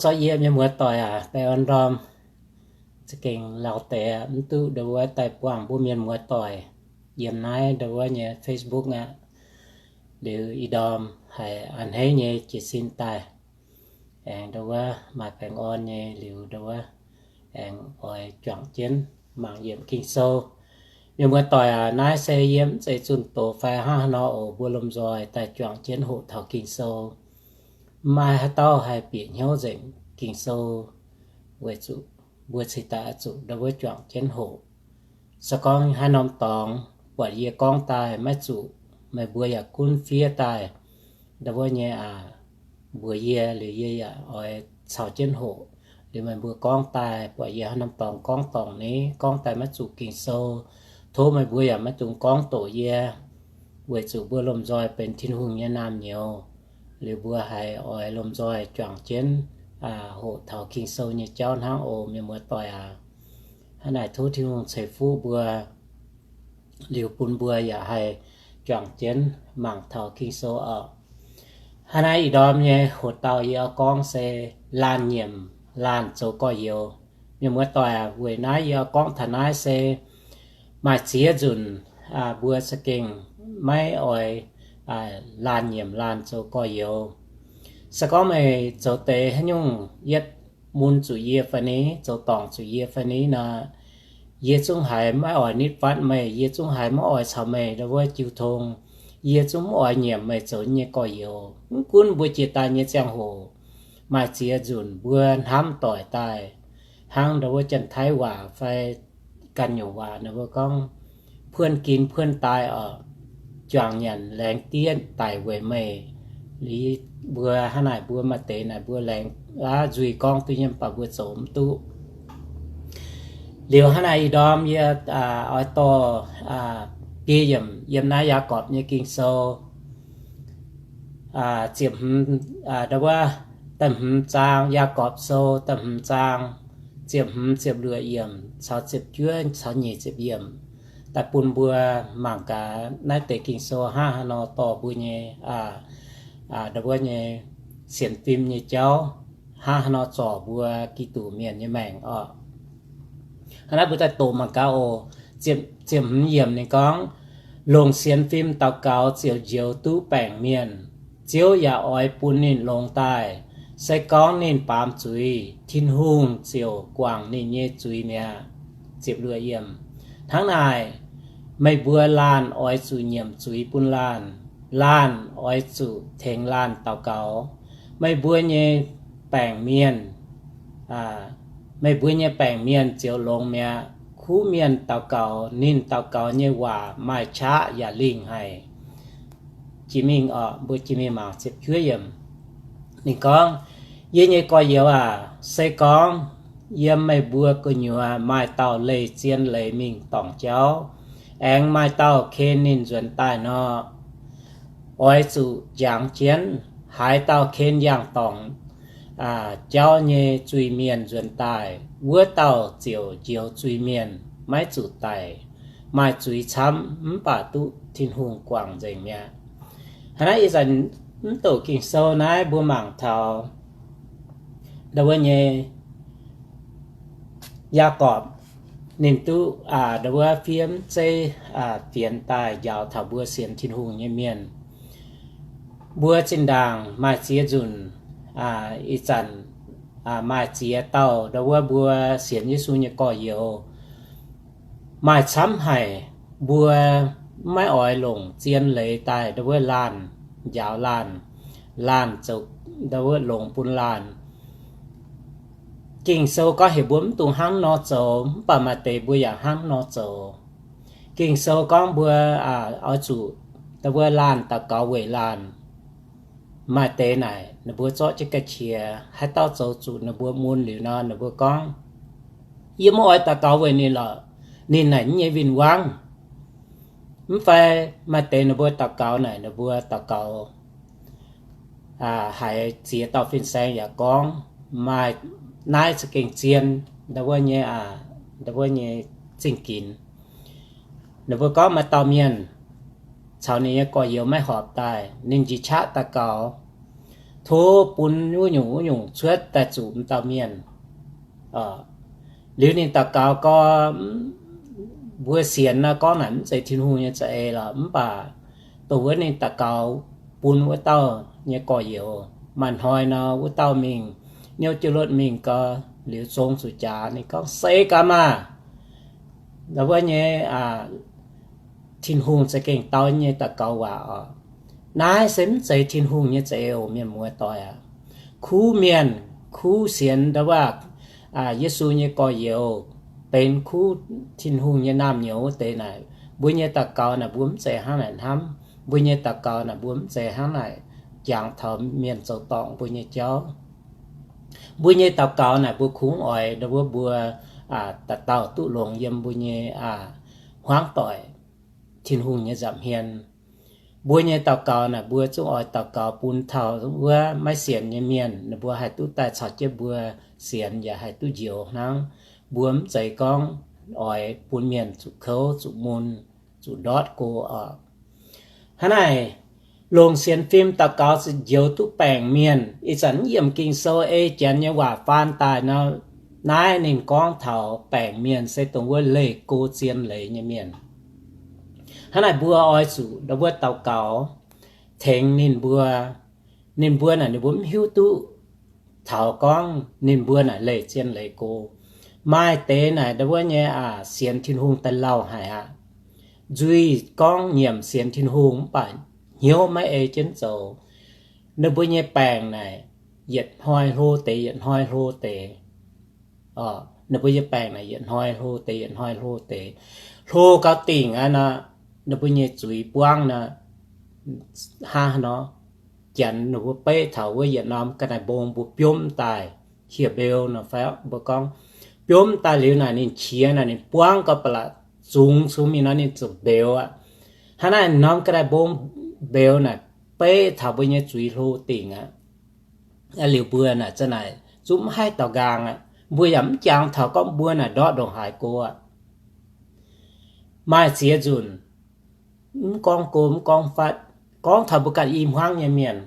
Zorqv yie mienh muoz-doic aac, baengh orn ndorm. Za'gengh lauh deix mv duqv ndau wuov daaih buangh mbuo mienh muoz-doic yiem naaiv ndau wuov nyei Facebook aqv. Liuz ih ndorm haiz a'hneiv nyei jiez sin daaih, aengx ndau wuov maaih baengh orn nyei liuz ndau wuov aengx oix juangc jienv mangc yiemc Ging-Sou. Mienh muoz-doic aac, naaiv se yie mv zeiz zunh doz fai hnangv haaix nor oc. Mbuo lomh nzoih daaih juangc jienv hoqc taux Ging-Sou. Mv maaih haaix dauh haih bieqc hnyouv nzengc Ging-Sou, weic zuqc mbuo cingx daaih oix zuqc ndau wuov juangc jienv hoqc. Se gorngv haaix norm dorngx buatc yie gorngv daaih maiv zuqc, meih mbuo yaac gunv fiev daaih ndau wuov nyei aac, mbuox yie, liuz yie yaac oix caux jienv hoqc. Liuz meih mbuo gorngv daaih buatc yie haaix norm dorngx gorngv dorngc ni, gorngv daaih maiv zuqc Ging-Sou, tov meih mbuo yaac maiv dungx gorngv doqc yie, weic zuqc mbuo lomh nzoih benx Tin-Hungh nyei naamh nyouz. Liuz mbuo haiz oix lomh nzoih juangc jienv hoqc taux Ging-Sou nyei jauv hnangv oc, mienh muoz-doic aac. Hnangv naaic tov Tin-Hungh ceix fuqv mbuo, liuz bun mbuo yaac haih juangc jienv mangc taux Ging-Sou oc. Hnangv naaiv ih ndorm nyei hoc-dauh yie oix gorngv se laanh nyiemc laanh zoux gorx-youz. Mienh muoz-doic aac, weic naaiv yie oix gorngv taux naaiv se maaih ziex nzunc mbuo za'gengh maiv oix laanh nyiemc laanh zoux gorx-youz. Se gorngv meih zoux deix haaix nyungc yietv mun zuqc yie fai ni, zoux dorngc zuqc yie fai ni nor, yie zungv haiz maiv oix nitv fatv meih, yie zungv haiz maiv oix caux meih ndau wuov jiu tong, yie zungv maiv oix nyiemc meih zoux nyei gorx-youz. Mv gunv mbuo jiex daaih nyei ziangh hoc, maaih ziex nzunc mbuo hnamv doic daaih, hnangv ndau wuov Janx-Taiv waac fai ganh nyungc waac ninh mbuo gorngv, เพื่อนกินเพื่อนตาย oc, juangc nyanc laengz diev daic weic meih. Liuz mbuo hnangv naaic mbuo maaih deix naaic mbuo laengz aav nzuih gorngv duqv nyei mv baac mbuo zoux mv duqv. Liuz hnangv naaic ih ndorm yie oix dorh biei yiemc yiem naaiv Yaagorpc nyei Ging-Sou, ziepc hmz, ndau wuov, da'hmz zaang, Yaagorpc Sou da'hmz zaang, ziepc hmz, ziepc luoqc yiemc caux ziepc juov caux nyic ziepc yiemc, daaih bun mbuo mangc gaax naaiv deix Ging-Sou hnangv haaix nor dorh mbuo nyei, ndau wuov nyei sienx fim nyei jauv, hnangv haaix nor zorc mbuo Giduc mienh nyei maengc oc. Hnangv naaiv mbuo daaih doqc mangc gaax oc. Ziepc hmz yiemc ninh gorngv, longc sienx fim daux gaux ziouc njoux duqv baengc mienh. Ziouv yaac oix bun ninh longx daaih. Se gorngv ninh baamz zuiz, Tin-Hungh ziouc guangc ninh nyei zuiz mi'aqv. Hnangv naaic, meih mbuo laanh oix zuqc nyiemc zuiz bun laanh. Laanh oix zuqc tengx laanh daux gaux. Meih mbuo nyei baengc mienh, meih mbuo nyei baengc mienh ziouc longx mi'aqv. Kuv mienh daux gaux, ninh daux gaux nyei waac maaih qaqv yaac lingh haic. Jiex mingh oc, mbuo jiex mingh mangc ziepc juov yiemc. Ninh gorngv, yie nyei gorx-youz aac, se gorngv yiem meih mbuo gu'nyuoz maaih dauh leih zien leiz mingh dorngc jauv, aengx maaih dauh ken ninh nzuonx daaih nor, oix zuqc jangx jienv. Haaix dauh ken yangh dorngc jauv nyei zuiz-mienh nzuonx daaih, wuov dauh ziouc njoux zuiz-mienh, maiv zuqc daic. Maaih zuiz camv mv baac duqv Tin-Hungh guangc nzengc mi'aqv. Hnangv naaiv ih zanc mv doqc Ging-Sou naaiv mbuo mangc taux ndau wuov nyei Yaagorpc, ninh duqv ndau wuov fiev mv zeiv fienx daaih njaaux taux mbuo sienx Tin-Hungh nyei mienh. Mbuo zinh ndaangc maaih ziex nzunc, ih zanc maaih ziex dauh ndau wuov mbuo sienx Yesu nyei gorx-youz maaih camv haic. Mbuo maiv oix longc zien leiz daaih ndau wuov laanh njaaux laanh, laanh zoux ndau wuov longx bun laanh. Ging-Sou gorngv heuc mbuo mv dungx hnangv nor zoux, mv baac maaih deix mbuo yaac hnangv nor zoux. Ging-Sou gorngv mbuo oix zuqc ndau wuov laanh daux gaux weic laanh. Maaih deix naaic ninh mbuo zorqv jienv ga'qiex, haaix dauh zoux zuqc ninh mbuo mun liuz nor, ninh mbuo gorngv, yie mv oix daux gaux weic ninh lorqc, ninh naaic mv nyei win-wangv. Mv fai maaih deix ninh mbuo daux gaux naaic ninh mbuo daux gaux haiz ziex dauh fin-saeng yaac gorngv, maaih naaiv za'gengh zien, ndau wuov nyei, ndau wuov nyei zingh ginx. Ninh mbuo gorngv maaih dauh mienh caux ninh nyei gorx-youz maiv horpc daaih, ninh njiec qaqv daux gaux, tov bun wuov nyungc wuov nyungc cuotv daaih zuqc m'dauh mienh. Liuz ninh daux gaux gorngv, mbuo sienx nor gorngv naaic mv zeiz Tin-Hungh nyei za'eix lorqc. Mv baac dongh wuov ninh daux gaux bun wuov dauh nyei gorx-youz, maaih hnoi nor wuov dauh mingh, niouv jienv luotv mingh gau, liuz zong zuqc jaax, ninh gorngv, Seix gaax maah! Wuov nyei Tin-Hungh za'gengh dau nyei daux gaux waac oc. Naaiv se mv zeiz Tin-Hungh nyei za'eix oc, mienh muoz doic aac. Kuv mienh, kuv sienx ndau wuov Yesu nyei gorx-youz, benx kuv Tin-Hungh nyei naamh nyouz wuov deix naaic, mbuo nyei daux gaux naaic mbuo mv zeiz hnangv naaic hnamv. Mbuo nyei daux gaux naaic mbuo mv zeiz hnangv naaic jangx taux mienh zoux dorngc mbuo nyei jauv. Mbuo nyei daux gaux naaic mbuo kungx oix ndau wuov mbuo dauh dauh duqv longx yiem mbuo nyei hmuangv doic, Tin-Hungh nyei nza'hmien. Mbuo nyei daux gaux naaic mbuo zungv oix daux gaux bun taux wuov maiv sienx nyei mienh, ninh mbuo haih duqv daaih caux jienv mbuo sienx yaac haih duqv njoux hnangv. Mbuo mv zeiz gorngv oix bun mienh zuqc kouv, zuqc mun, zuqc ndortv go oc. Hnangv naaic, longc sienx fim daux gaux zuqc njoux duqv baengc mienh. Ih zanc mv yiemc Ging-Sou ei Janx nyei waac faan daaih nor, naaiv ninh gorngv taux baengc mienh se dongh wuov leih go zien leiz nyei mienh. Hnangv naaic mbuo oix zuqc ndau wuov daux gaux tengx ninh mbuo. Ninh mbuo naaic ninh mbuo mv hiuv duqv taux gorngv ninh mbuo naaic leih zien leiz go. Maaih deix naaic ndau wuov nyei aac sienx Tin-Hungh daaih lauh haic aqv. Nzuih gorngv nyiemc sienx Tin-Hungh mv baac hnyouv maiv ei jienv zoux. Ninh mbuo nyei baengc naaic yietc hnoi hlo deix, yietc hnoi hlo deix. Ninh mbuo nyei baengc naaic yietc hnoi hlo deix, yietc hnoi hlo deix. Hlo gau dingc aqv nor, ninh mbuo nyei zuiz buangv nor, hnangv nor, Janx ninh mbuo beiv taux wuov yietc norm ga'naaiv-mbong mbuo biomv daaih, hieh mbeux nor fai mbuo gorngv, biomv daaih liuz naaic ninh qiex naaic ninh buangv gau ba'laqc zungx cun mingh nor ninh ziouc mbeux aqv. Hnangv naaic norm ga'naaiv-mbong mbeux naaic beiv taux mbuo nyei zuiz hlo dingc aqv. Liuz mbuo naaic za'naaic zungv mv haih daaux nqaang aqv. Mbuo yaac mv jangx taux gorngv mbuo naaic ndortv ndongc haaix go aqv. Maaih ziex nzunc, mv gorngv go mv gorngv fatv, gorngv taux mbuo ganh i hmuangv nyei mienh,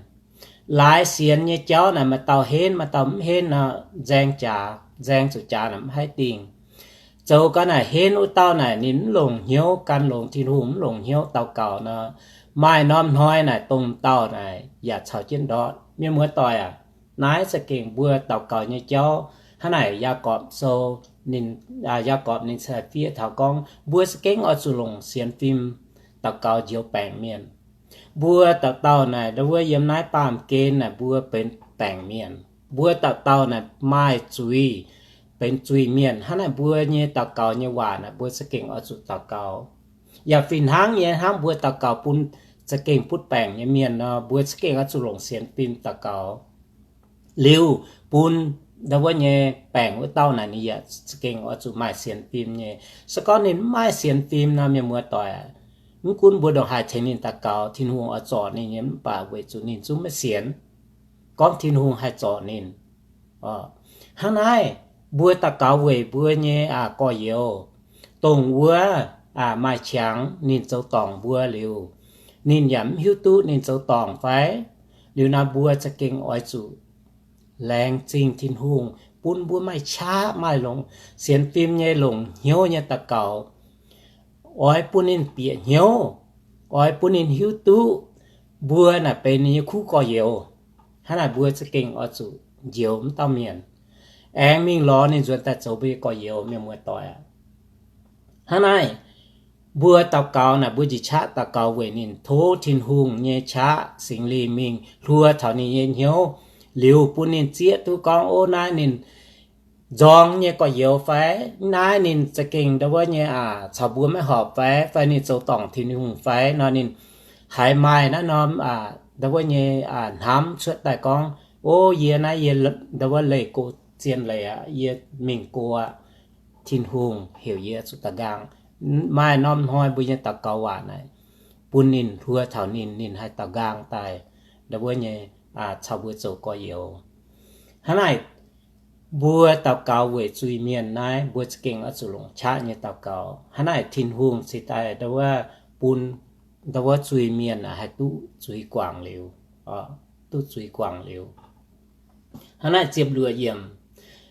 laaix sienx nyei jauv naaic maaih dauh henv maaih dauh mv henv nor, nzaeng jaax, nzaeng zuqc jaax naaic mv haih dingh. Zoux gau naaic henv wuov dauh naaic ninh mv longc hnyouv gan longx Tin-Hungh, mv longc hnyouv daux gaux nor, maaih norm hnoi naaic dongh dauh naaic yaac caux jienv ndortv. Mienh muoz doic aac, naaiv za'gengh mbuo daux gaux nyei jauv. Hnangv naaic Yaagorpc Sou, ninh, Yaagorpc ninh cingx fiev taux gorngv mbuo za'gengh oix zuqc longc sienx fim daux gaux njoux baengc mienh. Mbuo dauh dauh naaic ndau wuov yiem naaiv baamh gen naaic mbuo benx baengc mienh. Mbuo dauh dauh naaic maaih zuiz, benx zuiz-mienh. Hnangv naaic mbuo nyei daux gaux nyei waac naaic mbuo za'gengh oix zuqc daux gaux. Yaac fih hnangv nyei hnangv mbuo daux gaux bun za'gengh butv baengc nyei mienh nor, mbuo za'gengh oix zuqc longc sienx fim daux gaux. Liuz bun ndau wuov nyei baengc wuov dauh naaic ninh yaac za'gengh oix zuqc maaih sienx fim nyei. Se gorngv ninh mv maaih sienx fim nor, mienh muoz doic aac, mv gunv mbuo ndongc haaix tengx ninh daux gaux, Tin-Hungh oix zorc ninh nyei mv baac weic zuqc ninh zungv maiv sienx. Gorngv Tin-Hungh haih zorc ninh. Hnangv naaiv, mbuo daux gaux weic mbuo nyei aa gorx-youz, dongh wuov aa maaih qangx ninh zoux dorngc mbuo liuz, ninh yaac mv hiuv duqv ninh zoux dorngc fai? Liuz naaiv mbuo za'gengh oix zuqc laengz zingh Tin-Hungh bun mbuo maaih qaqv, maaih longc sienx fim nyei, longc hnyouv nyei daux gaux, oix bun ninh bieqc hnyouv, oix bun ninh hiuv duqv mbuo naaic benx ninh nyei kuv gorx-youz. Hnangv naaic mbuo za'gengh oix zuqc njoux m'dauh mienh, aengx mingh lorz ninh nzuonx daaih zoux mbuo nyei gorx-youz, mienh muoz doic aac. Hnangv naaiv, mbuo daux gaux naaic mbuo njiec qaqv daux gaux weic ninh, tov Tin-Hungh nyei qaqv Singx Lingh mingh hluo taux ninh nyei hnyouv, liuz bun ninh zieqv duqv gorngv, ov, naaiv ninh nzorng nyei gorx-youz fai? Naaiv ninh za'gengh ndau wuov nyei aac caux mbuo maiv horpc fai? Fai ninh zoux dorngc Tin-Hungh fai? Nor ninh haiz maaih naaiv norm aa ndau wuov nyei aa hnamv cuotv daaih gorngv, ov, yie naaiv yie ndau wuov leih go zien leiz aqv, yie mingh go aqv. Tin-Hungh heuc yie zuqc daux nqaang. Maaih norm hnoi mbuo nyei daux gaux waac naaic bun ninh hluo taux ninh, ninh haih daux nqaang daaih ndau wuov nyei caux mbuo zoux gorx-youz. Hnangv naaic, mbuo daux gaux weic zuiz-mienh naaiv mbuo za'gengh oix zuqc longc qaqv nyei daux gaux. Hnangv naaic Tin-Hungh cingx daaih ndau wuov bun ndau wuov zuiz-mienh haih duqv zuiz guangc liuz, duqv zuiz guangc liuz. Hnangv naaic ziepc luoqc yiemc,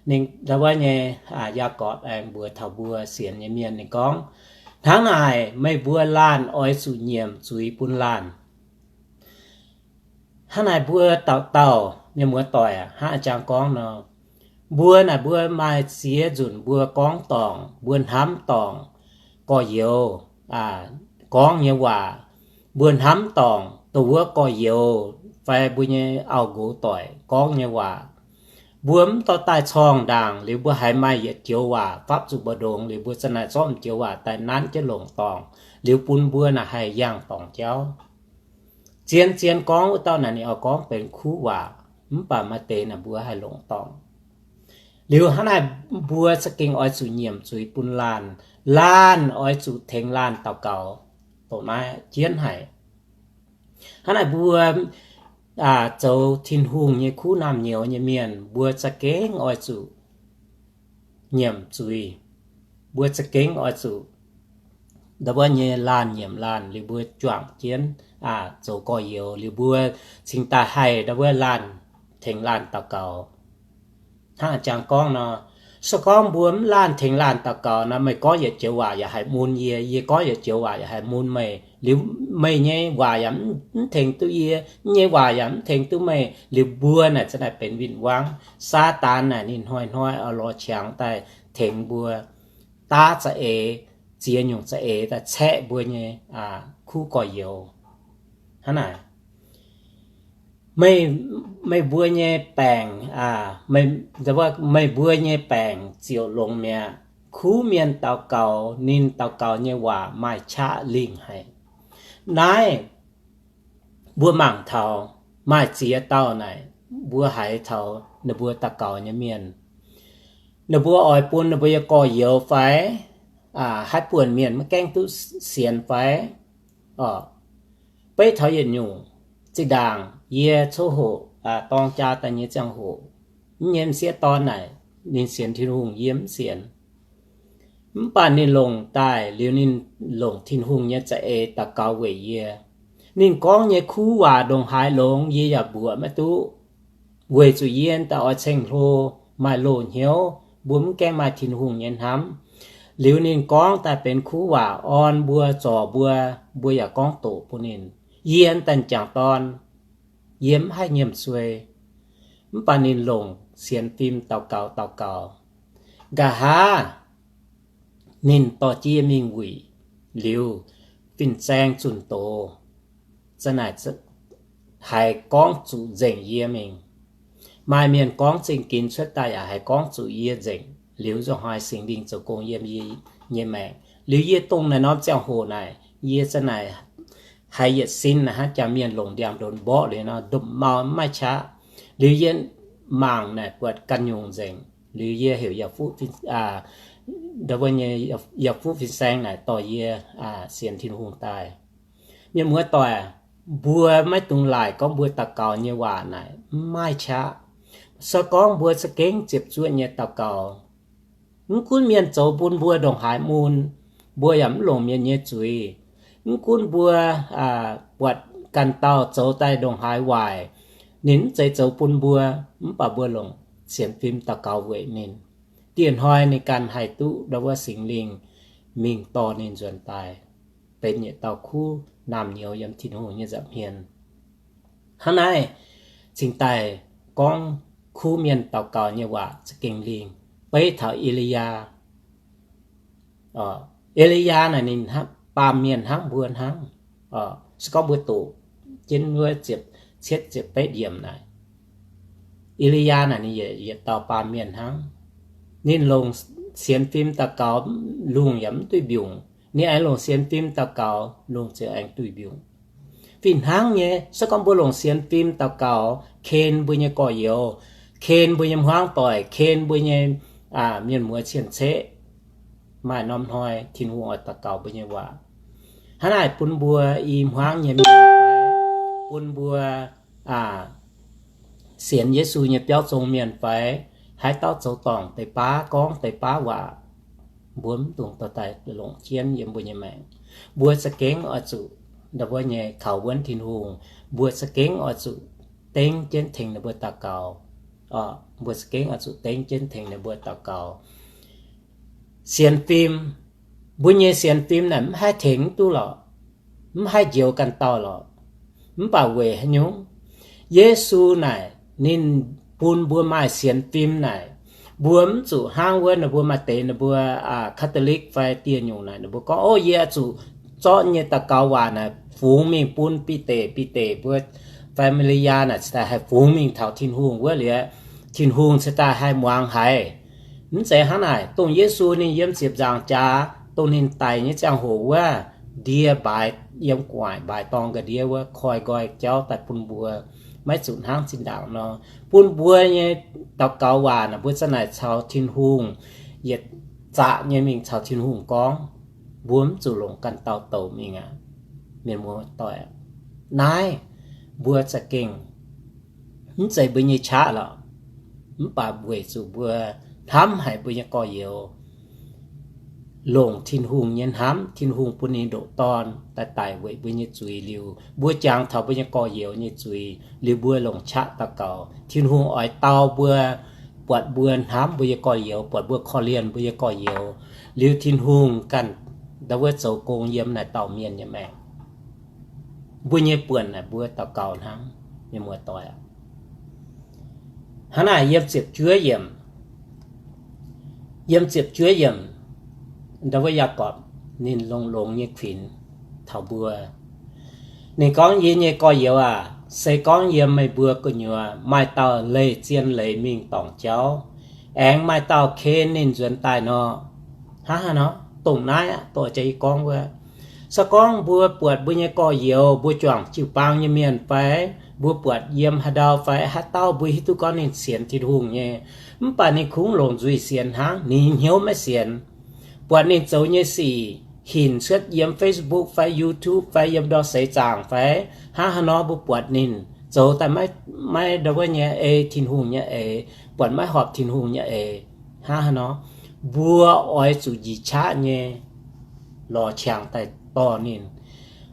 ninh ndau wuov nyei, aa, Yaagorpc aengx mbuox taux mbuo sienx nyei mienh, ninh gorngv, hnangv naaic meih mbuo laanh oix zuqc nyiemc zuiz bun laanh. Hnangv naaic mbuo dauh dauh mienh muoz-doic aac, hnangv a'jang gorngv nor, mbuo naaic mbuo maaih ziex nzunc mbuo gorngv dorngc, mbuo hnamv dorngc gorx-youz, aa, gorngv nyei waac, mbuo hnamv dorngc dongh wuov gorx-youz fai mbuo nyei auv-nqox doic gorngv nyei waac. Mbuo mv dorh daaih corngh ndaangc liuz mbuo haiz maaih yietc joux waac fapv zuqc mbu'ndongx liuz mbuo za'naaic zorqv joux waac daaih nanv jienv longc dorngc, liuz bun mbuo naaic haih yangh dorngc jauv. Zien-zien gorngv wuov dauh naaic ninh oix gorngv benx kuv waac, mv baac maaih deix naaic mbuo haih longc dorngc. Liuz hnangv naaic mbuo za'gengh oix zuqc nyiemc zuiz bun laanh. Laanh oix zuqc tengx laanh daux gaux. Dongh naaiv jienv haic. Hnangv naaic mbuo, aa, zoux Tin-Hungh nyei kuv naamh nyouz nyei mienh, mbuo za'gengh oix zuqc nyiemc zuiz. Mbuo za'gengh oix zuqc ndau wuov nyei laanh nyiemc laanh, liuz mbuo juangc jienv, aa, zoux gorx-youz, liuz mbuo cingx daaih haih ndau wuov laanh tengx laanh daux gaux. Hnangv a'jang gorngv nor, se gorngv mbuo mv laanh tengx laanh daux gaux nor, meih gorngv yietc joux waac yaac haih mun yie, yie gorngv yietc joux waac yaac haih mun meih, liuz meih nyei waac yaac mv tengx duqv yie, yie nyei waac yaac mv tengx duqv meih, liuz mbuo naaic za'naaic benx win-wangv. Saadaan naaic ninh hnoi-hnoi oix lorz qangx daaih tengx mbuo, daav za'eix, ziex nyungc za'eix daaih caeqv mbuo nyei, aa, kuv gorx-youz. Hnangv naaic, meih, meih mbuo nyei baengc, aa, meih, meih mbuo nyei baengc ziouc longx mi'aqv. Kuv mienh daux gaux, ninh daux gaux nyei waac maaih qaqv lingh haic. Naaiv mbuo mangc taux maaih ziex dauh naaic, mbuo haiz taux ninh mbuo daux gaux nyei mienh, ninh mbuo oix bun ninh mbuo nyei gorx-youz fai, aa, haaix buonc mienh maiv gaengh duqv sienx fai, o, beiv taux yietc nyungc. Zinh ndaangc yie coqv hoqc, aa, dorng jaa daaih nyei ziangh hoc, mv nyei m'sieqv dorn naaic ninh sienx Tin-Hungh, yie mv sienx. Mv baac ninh longc daaih liuz, ninh longc Tin-Hungh nyei za'eix daux gaux weic yie. Ninh gorngv nyei kuv waac ndongc haaix longx yie yaac mbuoqc maiv duqv, weic zuqc yie daaih oix ceng-hlo, maaih loz-hnyouv, mbuo mv gaengh maaih Tin-Hungh nyei hnamv. Liuz ninh gorngv daaih benx kuv waac orn mbuo, zorc mbuo, mbuo yaac gorngv doqc bun ninh. Yie daaih m'jangc dorn, yie mv haih nyiemc suei. Mv baac ninh longc sienx fim daux gaux, daux gaux. Nqa'haav ninh dorh jienv yie mingh wuic liuz, fin-saeng zunh doz, za'naaic haiz gorngv zuqc nzengc yie mingh. Maaih mienh gorngv zingh ginx cuotv daaih yaac haiz gorngv zuqc yie nzengc. Liuz nzunc hnoi Singx Lingh zoux gong yiem yie nyei maengc. Liuz yie dongh naaiv norm ziangh hoc naaic, yie za'naaic haiz yietc sin naaic hnangv jangx mienh longc ndiangx-ndonx mborqv liuz nor, ndopv-mau mv maaih qaqv. Liuz yie mangc naaic buatc ganh nyungc nzengc. Liuz yie heuc yaac fuqv, aa, ndau wuov nyei yaac fuqv fin-saeng naaic dorh yie, aa, sienx Tin-Hungh daaih. Mienh muoz-doic, mbuo maiv dungx laaic gorngv mbuo daux gaux nyei waac naaic mv maaih qaqv. Se gorngv mbuo za'gengh ziepc zuoqv nyei daux gaux, mv gunv mienh zoux bun mbuo ndongc haaix mun, mbuo yaac mv longc mienh nyei zuiz. Mv gunv mbuo, aa, buatc ganh dauh zoux daaih ndongc haaix waaic, ninh mv zeiz zoux bun mbuo, mv baac mbuo longc sienx fim daux gaux weic ninh. Dieh hnoi ninh ganh haih duqv ndau wuov Singx Lingh mingh dorh ninh nzuonx daaih, benx yietc dauh kuv naamh nyouz yiem Tin-Hungh nyei nza'hmien. Hnangv naaiv, cingx daaih gorngv kuv mienh daux gaux nyei waac za'gengh lingh. Beiv taux E^li^yaa. E^li^yaa naaic ninh baamh mienh hnangv mbuo hnangv. Se gorngv mbuo doqc jienv wuov ziepc cietv ziepc betv yiemc naaic, E^li^yaa naaic ninh yietc dauh baamh mienh hnangv. Ninh longc sienx fim daux gaux, lungh yaac mv duih mbiungc. Ninh aengx longc sienx fim daux gaux, lungh ziouc aengx duih mbiungc. Fih hnangv nyei, se gorngv mbuo longc sienx fim daux gaux ken mbuo nyei gorx-youz, ken mbuo nyei hmuangv doic, ken mbuo nyei mienh muoz cien-ceqv, maaih norm hnoi Tin-Hungh oix daux gaux mbuo nyei waac. Hnangv naaic bun mbuo i hmuangv nyei mienh, bun mbuo sienx Yesu nyei biauv zong mienh fai, haaix dauh zoux dorngc deix baav, gorngv deix baav waac, mbuo mv dungx dorh daaih longc jienv yiem mbuo nyei maengc. Mbuo za'gengh oix zuqc, ndau wuov nyei kaux wuonv Tin-Hungh, mbuo za'gengh oix zuqc dengv jienv tengx ninh mbuo daux gaux. Mbuo za'gengh oix zuqc dengv jienv tengx ninh mbuo daux gaux. Sienx fim, mbuo nyei sienx fim naaic mv haih tengx mv duqv lorqc, mv haih njoux ganh dauh lorqc. Mv baac weic haaix nyungc? Yesu naaic ninh bun mbuo maaih sienx fim naaic, mbuo mv zuqc hnangv wuov ninh mbuo maaih deix ninh mbuo Catholic fai dieh nyungc naaic ninh mbuo gorngv, Ov, yie zuqc zorqv nyei daux gaux waac naaic fungx mingh bun Bide, Bide mbuo fai Maa^li^yaa naaic cingx daaih haih fungx mingh taux Tin-Hungh wuov liuz, Tin-Hungh cingx daaih haih muangx haic. Mv zeiz hnangv naaic. Dongh Yesu ninh yiem ziepc nzaangc jaax, dongh ninh daic nyei ziangh hoc wuov, ndie mbaaix yiem gu'nguaaic mbaaix dorng ga'ndiev wuov koi nqoi jauv daaih bun mbuo, maiv zuqc hnangv zinh ndaangc nor. Bun mbuo nyei daux gaux waac naaic mbuo za'naaic caux Tin-Hungh yietc zaqc nyei mingh caux Tin-Hungh gorngv. Mbuo mv zuqc longc ganh dauh douc mingh aqv. Mienh muoz-doic, naaiv mbuo za'gengh mv zeiz mbuo nyei qaqv lorqc, mv baac weic zuqc mbuo hnamv haic mbuo nyei gorx-youz, longc Tin-Hungh nyei hnamv, Tin-Hungh bun ninh ndoqc Dorn daaih daic weic mbuo nyei zuiz liuz, mbuo jangx taux mbuo nyei gorx-youz nyei zuiz liuz, mbuo longc qaqv daux gaux, Tin-Hungh oix dau mbuo, buatc mbuo hnamv mbuo nyei gorx-youz, buatc mbuo korv-lienh mbuo nyei gorx-youz, liuz Tin-Hungh ganh ndau wuov zoux gong yiem naaic dauh mienh nyei maengc. Mbuo nyei buonc naaic mbuo daux gaux hnangv, mienh muoz-doic aac. Hnangv naaic yiem ziepc juov yiemc, yiem ziepc juov yiemc, ndau wuov Yaagorpc ninh longx-longx nyei kuinx taux mbuo. Ninh gorngv, Yie nyei gorx-youz aac, se gorngv yiem meih mbuo gu'nyuoz maaih dauh leih zien leiz mingh dorngc jauv, aengx maaih dauh ken ninh nzuonx daaih nor, hnangv haaix nor, dongh naaiv aqv, dongh jiex yie gorngv wuov. Se gorngv mbuo buatc mbuo nyei gorx-youz, mbuo juangc jiu-baang nyei mienh fai mbuo buatc yiem haaix ndau fai haaix dauh mbuo hiuv duqv gorngv ninh sienx Tin-Hungh nyei, mv baac ninh kungx longc nzuih sienx hnangv, ninh hnyouv maiv sienx. Buatc ninh zoux nyei sic hinc cuotv yiem Facebook fai YouTube fai yiem ndau seix zaangc fai hnangv haaix nor, mbuo buatc ninh zoux daaih maiv, maiv ndau wuov nyei ei Tin-Hungh nyei eix, buatc maiv horpc Tin-Hungh nyei eix, hnangv haaix nor, mbuo oix zuqc njiec qaqv nyei lorz qangx daaih dorh ninh.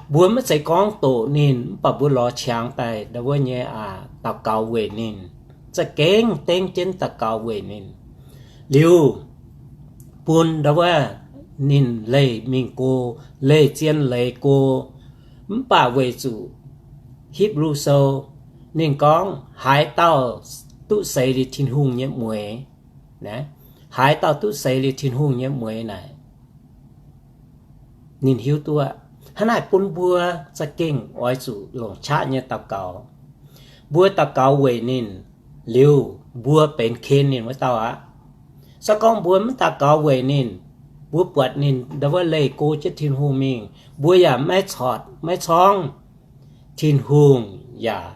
Mbuo maiv zeiz gorngv doqc ninh, mv baac mbuo lorz qangx daaih ndau wuov nyei aac, daux gaux weic ninh, za'gengh dengv jienv daux gaux weic ninh. Liuz bun ndau wuov ninh leih mingh go, leih zien leiz go. Mv baac weic zuqc Hipv^lu Sou ninh gorngv, haaix dauh duqv seix liuz Tin-Hungh nyei mueix, haaix dauh duqv seix liuz Tin-Hungh nyei mueix naaic, ninh hiuv duqv aqv. Hnangv naaic bun mbuo za'gengh oix zuqc longc qaqv nyei daux gaux. Mbuo daux gaux weic ninh liuz, mbuo benx ken ninh wuov dauh aqv. Se gorngv mbuo mv daux gaux weic ninh, mbuo buatc ninh ndau wuov leih go jienv Tin-Hungh mingh, mbuo yaac maiv corc maiv corngv, Tin-Hungh yaac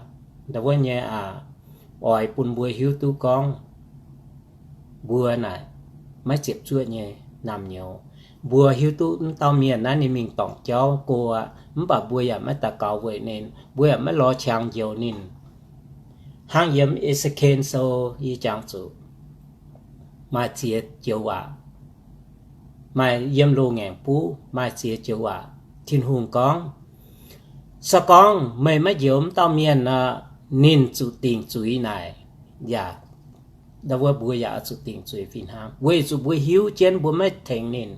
ndau wuov nyei aac, oix bun mbuo hiuv duqv gorngv mbuo naaic maiv ziepc zuoqv nyei naamh nyouz. Mbuo hiuv duqv mv dauh mienh naaiv ninh mingh dorngc jauv go aqv, mv baac mbuo yaac maiv daux gaux weic ninh, mbuo yaac maiv lorz qangx njoux ninh. Hnangv yiem E^se^ken Sou yie jangx zuqc maaih ziex joux waac, maaih yiem loz-ngaengc buv maaih ziex joux waac. Tin-Hungh gorngv, se gorngv meih maiv njoux mv dauh mienh nor, ninh zuqc dingc zuiz naaic, yaac ndau wuov mbuo yaac oix zuqc dingc zuiz fih hnangv, weic zuqc mbuo hiuv jienv mbuo maiv tengx ninh.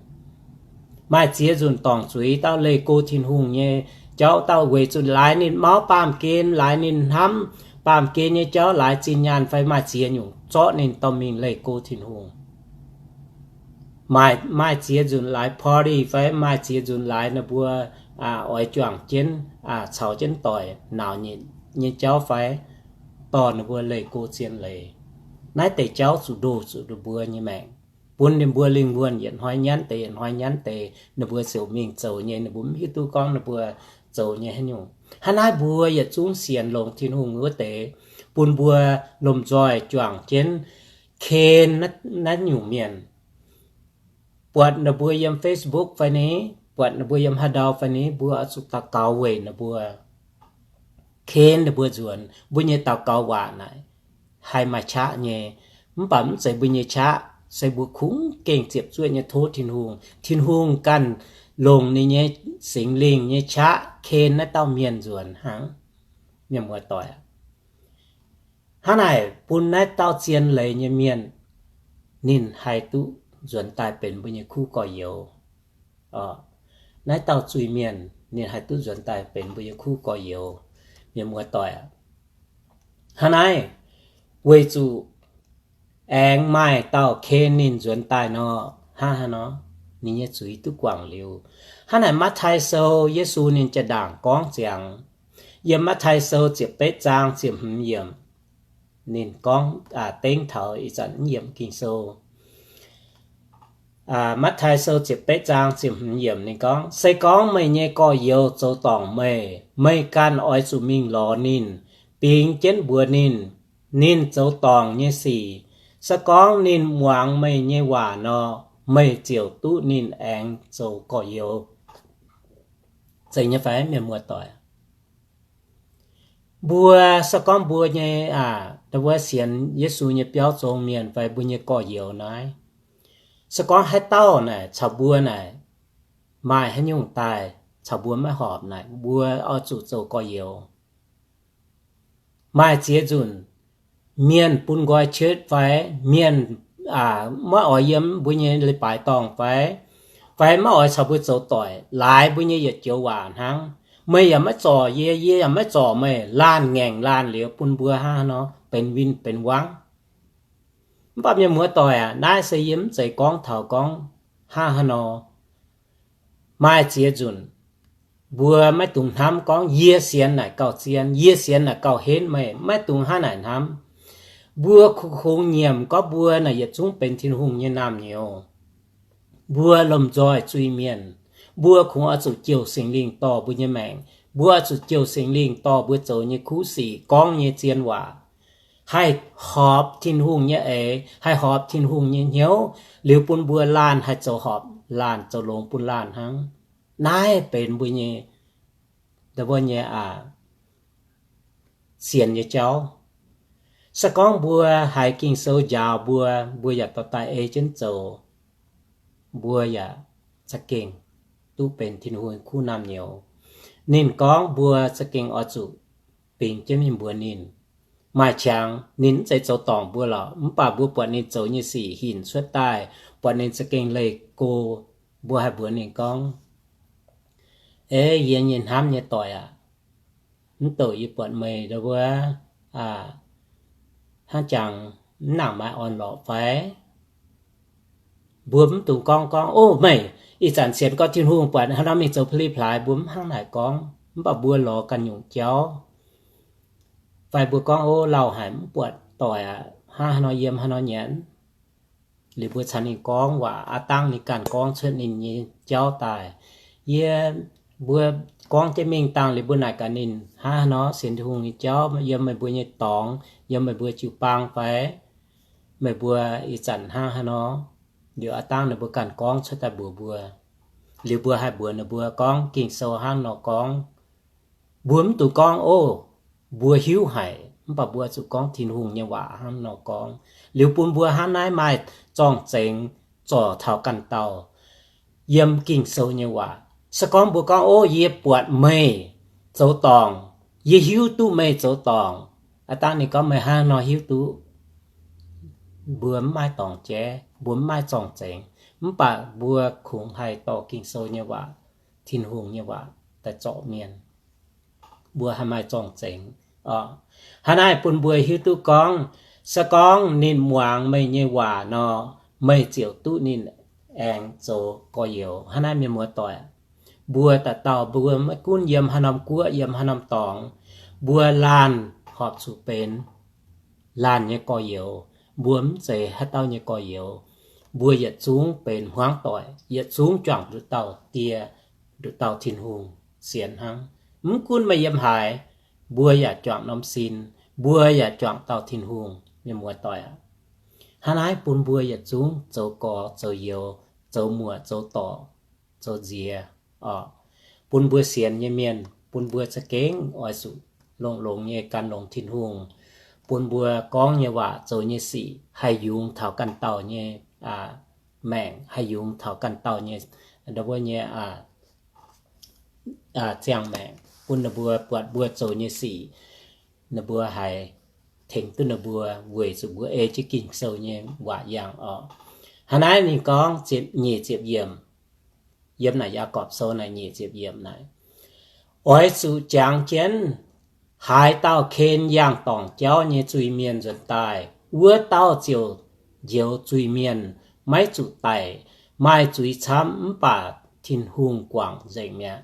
Maaih ziex nzunc dorngc zuiz dauh leih go Tin-Hungh nyei jauv, dauh weic zuqc laaix ninh mauv baamh gen, laaix ninh hnamv baamh gen nyei jauv, laaix zinh nyaanh fai maaih ziex nyungc zorqv ninh dorh mingh leih go Tin-Hungh. Maaih, maaih ziex nzunc laaix party fai maaih ziex nzunc laaix ninh mbuo oix juangc jienv, caux jienv doic nauc nyei jauv fai dorh ninh mbuo leih go zien leiz. Naaiv deix jauv zuqc ndoh zuqc ninh mbuo nyei maengc, bun ninh mbuo lingh wuonh yietc hnoi nyanv deix yietc hnoi nyanv deix, ninh mbuo ziouc mingh zoux nyei, ninh mbuo mv hiuv duqv gorngv ninh mbuo zoux nyei haaix nyungc. Hnangv naaiv mbuo yietc zungv sienx longx Tin-Hungh wuov deix, bun mbuo lomh nzoih juangc jienv ken naaiv nyungc mienh. Buatc ninh mbuo yiem Facebook fai ni, buatc ninh mbuo yiem haaix ndau fai ni, mbuo oix zuqc daux gaux weic ninh mbuo, ken ninh mbuo nzuonx. Mbuo nyei daux gaux waac naaic haih maaih qaqv nyei, mv baac mv zeiz mbuo nyei qaqv, se mbuo kungx gengh ziepc zuoqv nyei tov Tin-Hungh. Tin-Hungh ganh longc ninh nyei Singx Lingh nyei qaqv ken naaiv dauh mienh nzuonx hnangv. Mienh muoz-doic, Hnangv naaic bun naaiv dauh zien leiz nyei mienh, ninh haih duqv nzuonx daaih benx mbuo nyei kuv gorx-youz. Naaiv dauh zuiz-mienh ninh haih duqv nzuonx daaih benx mbuo nyei kuv gorx-youz. Mienh muoz-doic aac, hnangv naaiv, weic zuqc aengx maaih dauh ken ninh nzuonx daaih nor, hnangv haaix nor, ninh nyei zuiz duqv guangc liuz. Hnangv naaic Matv^taai Sou, Yesu ninh jaa-ndaangc gorngv ziangx, yiem Matv^taai Sou ziepc betv zaang ziepc hmz yiemc, ninh gorngv, aa, dengv taux ih zanc mv yiemc Ging-Sou. Matv^taai Sou ziepc betv zaang ziepc hmz yiemc ninh gorngv, Se gorngv meih nyei gorx-youz zoux dorngc meih, meih ganh oix zuqc mingh lorz ninh, bingx jienv mbuox ninh, ninh zoux dorngc nyei sic. Se gorngv ninh muangx meih nyei waac nor, meih ziouc duqv ninh aengx zoux gorx-youz. Zeiz nyei fai, mienh muoz-doic? Mbuo, se gorngv mbuo nyei, aa, wuov sienx Yesu nyei biauv zong mienh fai mbuo nyei gorx-youz naaiv, se gorngv haaix dauh naaic caux mbuo naaic maaih haaix nyungc daaih caux mbuo maiv horpc naaic, mbuo oix zuqc zoux gorx-youz. Maaih ziex nzunc, mienh bun nqoi cuotv fai mienh, aa, maiv oix yiem mbuo nyei leiz-baaix dorngh fai, fai maiv oix caux mbuo zoux doic, laaix mbuo nyei yietc joux waac hnangv. Meih yaac maiv zorc yie, yie yaac maiv zorc meih, laanh ngaengc laanh liuz bun mbuo hnangv haaix nor benx win benx wangv. Mv baac mienh muoz-doic aac, naaiv se yie mv zeiz gorngv taux gorngv hnangv haaix nor. Maaih ziex nzunc, mbuo maiv dungx hnamv gorngv yie sienx naaic gauh zien, yie sienx naaic gauh henv meih, maiv dungx hnangv naaic hnamv. Mbuo kungx, kungx nyiemc gorngv mbuo naaic yietc zungv benx Tin-Hungh nyei naamh nyouz. Mbuo lomh nzoih zuiz-mienh, mbuo kungx oix zuqc jouh Singx Lingh dorh mbuo nyei maengc. Mbuo oix zuqc jouh Singx Lingh dorh mbuo zoux nyei kuv sic, gorngv nyei zien waac, haih horpc Tin-Hungh nyei eix, haih horpc Tin-Hungh nyei hnyouv, liuz bun mbuo laanh haih zoux horpc laanh, zoux longx bun laanh hnangv. Naaiv benx mbuo nyei, mbuo nyei, aa, sienx nyei jauv. Se gorngv mbuo haiz Ging-Sou njaaux mbuo, mbuo yaac dorh daaih ei jienv zoux, mbuo yaac za'gengh duqv benx Tin-Hungh kuv naamh nyouz. Ninh gorngv mbuo za'gengh oix zuqc bingx jienv mingh mbuox ninh. Maaih qangx ninh mv zeiz zoux dorngc mbuo lorqc, mv baac mbuo buatc ninh zoux nyei sic hinc cuotv daaih, buatc ninh za'gengh leih go, mbuo haih mbuox ninh gorngv, Ei, yie nyei hnamv nyei doic aac, mv douc yie buatc meih ndau wuov, aa, hnangv jangx mv nangc maaih orn-lorqc fai? Mbuo mv dungx gorngv gorngv, O, meih ih zanc sienx gorngv Tin-Hungh buatc hnangv nor mingh zoux peli-plaaix. Mbuo mv hnangv naaic gorngv, mv baac mbuo lorz ganh nyungc jauv. Fai mbuo gorngv, O, lauh haic, mv buatc doic aac, hnangv haaix nor yiem haaix nor nyanc? Liuz mbuo caux ninh gorngv waac, aav dangv ninh ganh gorngv cuotv ninh nyei jauv daaih. Yie, mbuo gorngv jienv mingh dangh liuz mbuo naaic gaax ninh, Hnangv haaix nor sienx Tin-Hungh nyei jauv yiem meih mbuo nyei dorngx, yiem meih mbuo jiu-baang fai? Meih mbuo ih zanc hnangv haaix nor? Liuz aav dangv ninh mbuo ganh gorngv cuotv daaih mbuox mbuo. Liuz mbuo haih mbuox ninh mbuo gorngv Ging-Sou hnangv nor gorngv. Mbuo mv dungx gorngv, O, mbuo hiuv haic, mv baac mbuo zuqc gorngv Tin-Hungh nyei waac hnangv nor gorngv. Liuz bun mbuo hnangv naaiv maaih zorng-zengx zorc taux ganh dauh yiem Ging-Sou nyei waac. Se gorngv mbuo gorngv, O, yie buatc meih zoux dorngc, yie hiuv duqv meih zoux dorngc, aav dangv ninh gorngv, Meih hnangv haaix nor hiuv duqv? Mbuo mv maaih dorngc jaiv, mbuo mv maaih zorng-zengx, mv baac mbuo kungx haih dorh Ging-Sou nyei waac, Tin-Hungh nyei waac daaih zorc mienh. Mbuo haih maaih zorng-zengx. Hnangv naaiv bun mbuo hiuv duqv gorngv, se gorngv ninh muangx meih nyei waac nor, meih ziouc duqv ninh aengx zoux gorx-youz. Hnangv naaiv mienh muoz-doic, mbuo dauh dauh mbuo maiv gunv yiem haaix norm guoqv, yiem haaix norm dorngx, mbuo laanh horpc zuqc benx laanh nyei gorx-youz. Mbuo mv zeiz haaix dauh nyei gorx-youz. Mbuo yietc zungv benx hmuangv doic, yietc zungv juangc nduqc dauh Die, nduqc dauh Tin-Hungh sienx hnangv. Mv gunv meih yiem haaix, mbuo yaac juangc norm sin, mbuo yaac juangc dauh Tin-Hungh, mienh muoz-doic aac. Hnangv naaiv bun mbuo yietc zungv zoux gorx zoux youz, zoux muoc zoux dorc, zoux nziex oc. Bun mbuo sienx nyei mienh, bun mbuo za'gengh oix zuqc longx-longx nyei gan longx Tin-Hungh. Bun mbuo gorngv nyei waac, zoux nyei sic haih yungz taux ganh dauh nyei maengc, haih yungz taux ganh dauh nyei, ndau wuov nyei ziangh maengc, bun ninh mbuo buatc mbuo zoux nyei sic, ninh mbuo haiz tengx duqv ninh mbuo weic zuqc mbuo ei jienv Ging-Sou nyei waac yangh orqc. Hnangv naaiv ninh gorngv ziepc nyic ziepc yiemc, yiem naaic Yaagorpc Sou naaic nyic ziepc yiemc naaic, oix zuqc jangx jienv, haaix dauh ken yangh dorngc jauv nyei zuiz-mienh nzuonx daaih, wuov dauh ziouc njoux zuiz-mienh, maiv zuqc daic, maaih zuiz camv mv baac Tin-Hungh guangc nzengc mi'aqv.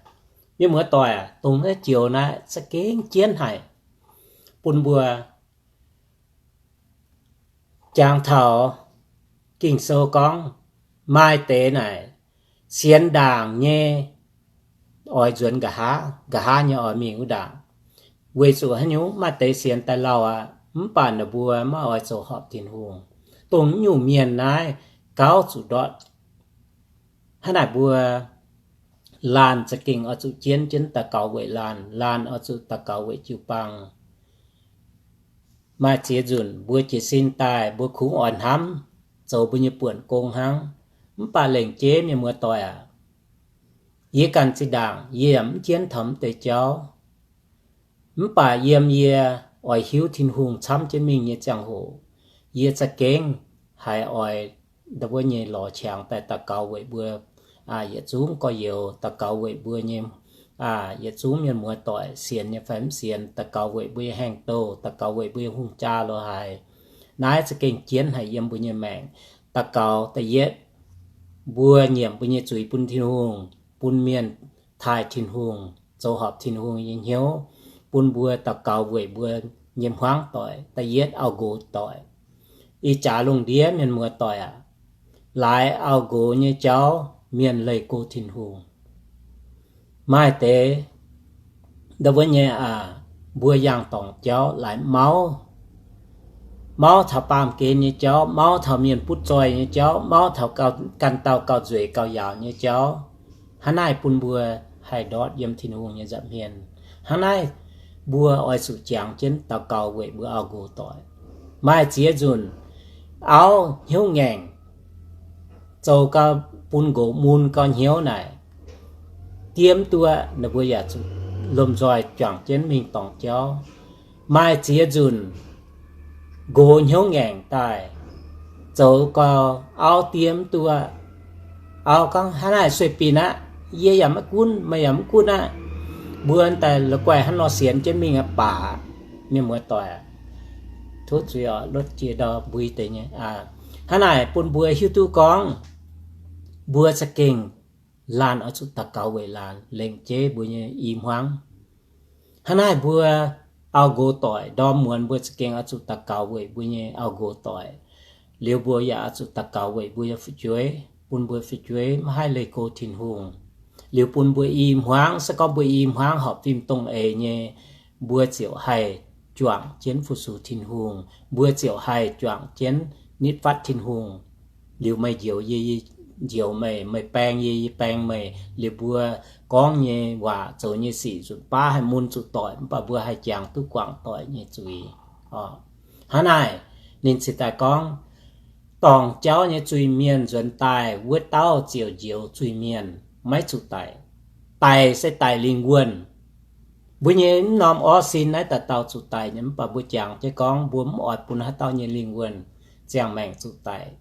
Mienh muoz-doic aac, dongh naaiv joux naaiv za'gengh jienv haic bun mbuo. Jangx taux Ging-Sou gorngv, maaih deix naaic sienx ndaangc nyei oix nzuonx nqa'haav, nqa'haav nyei oix mingh wuov ndaangc. Weic zuqc haaix nyungc? Maaih deix sienx daaih lauh aqv, mv baac ninh mbuo maiv oix zoux horpc Tin-Hungh. Dongh nyungc mienh naaiv gauh zuqc ndortv. Hnangv naaic mbuo laanh za'gengh oix zuqc jienv jienv daux gaux weic laanh, laanh oix zuqc daux gaux weic jiu-baang. Maaih ziex nzunc mbuo jiez sin daaih, mbuo kungx oix hnamv zoux mbuo nyei buonc gong hnangv. Mv baac lengc jeiv mienh muoz-doic aac, yie ganh zinh ndaangc yie yaac mv jienv taux mv deix jauv. Mv baac yiem yie oix hiuv Tin-Hungh camv jienv mingh nyei ziangh hoc, yie za'gengh haiz oix ndau wuov nyei lorz qangx daaih daux gaux weic mbuo yietc zungv gorx-youz, daux gaux weic mbuo nyei yietc zungv mienh muoz-doic, sienx nyei fai mv sienx, daux gaux weic mbuo nyei haengh douh, daux gaux weic mbuo nyei hungh jaa lo haaix. Naaiv za'gengh jienv haic yiem mbuo nyei maengc. Daux gaux da'yietv, mbuo nyiemc mbuo nyei zuiz bun Tin-Hungh, bun mienh taaih Tin-Hungh, zoux horpc Tin-Hungh nyei hnyouv, bun mbuo daux gaux weic mbuo nyei hmuangv doic, da'yietv auv-nqox doic. Ih jaax lungh ndiev mienh muoz-doic aac, laaix auv-nqox nyei jauv mienh leih go Tin-Hungh. Maaih deix ndau wuov nyei aac, mbuo yangh dorngc jauv laaix mauv, mauv taux baamh gen nyei jauv, mauv taux mienh butv zoih nyei jauv, mauv taux ganh dauh gauh nzueic gauh yaauc nyei jauv. Hnangv naaiv bun mbuo haih ndortv yiem Tin-Hungh nyei nza'hmien. Hnangv naaiv mbuo oix zuqc jangx jienv daux gaux weic mbuo auv-nqox doic. Maaih ziex nzunc auv hnyouv ngaengc, zoux gau bun nqox mun gau hnyouv naaic, diev duqv, ninh mbuo yaac zuqc lomh nzoih juangc jienv mingh dorngc jauv. Maaih ziex nzunc nqox hnyouv ngaengc daaih, zoux gau auv diev duqv. Auv gorngv, hnangv naaic sueih binc aqv, yie yaac maiv gunv, meih yaac mv gunv aqv. Mbuo daaih la'guaih hnangv nor sienx jienv mingh aqv baac. Mienh muoz-doic, tov zuiz oc, lotv jiex ndau mbui deix nyei. Hnangv naaic bun mbuo hiuv duqv gorngv mbuo za'gengh laanh oix zuqc daux gaux weic laanh, lengc jeiv mbuo nyei i hmuangv. Hnangv naaiv mbuo auv-nqox doic ndorm muonz mbuo za'gengh oix zuqc daux gaux weic mbuo nyei auv-nqox doic. Liuz mbuo yaac oix zuqc daux gaux weic mbuo nyei fu'jueiv, bun mbuo fu'jueiv maiv haih leih go Tin-Hungh. Liuz bun mbuo i hmuangv, se gorngv mbuo i hmuangv horpc fim dongh eix nyei, mbuo ziouc haih juangc jienv fu-sux Tin-Hungh, mbuo ziouc haih juangc jienv nitv fatv Tin-Hungh. Liuz meih njoux yie, yie njoux meih, meih baeng yie, yie baeng meih. Liuz mbuo gorngv nyei waac, zoux nyei sic nzunc baav haih mun zuqc doic, mv baac mbuo haih jangx duqv guangc doic nyei zuiz. Hnangv naaic, ninh cingx daaih gorngv, dorngc jauv nyei zuiz-mienh nzuonx daaih, wuov dauh ziouc njoux zuiz-mienh, maiv zuqc daic. Daic se daic lingh wuonh. Mbuo nyei mv norm orv sin naaiv dauh dauh zuqc daic nyei, mv baac mbuo jangx jienv gorngv mbuo mv oix bun haaix dauh nyei lingh wuonh ziangh maengc zuqc daic.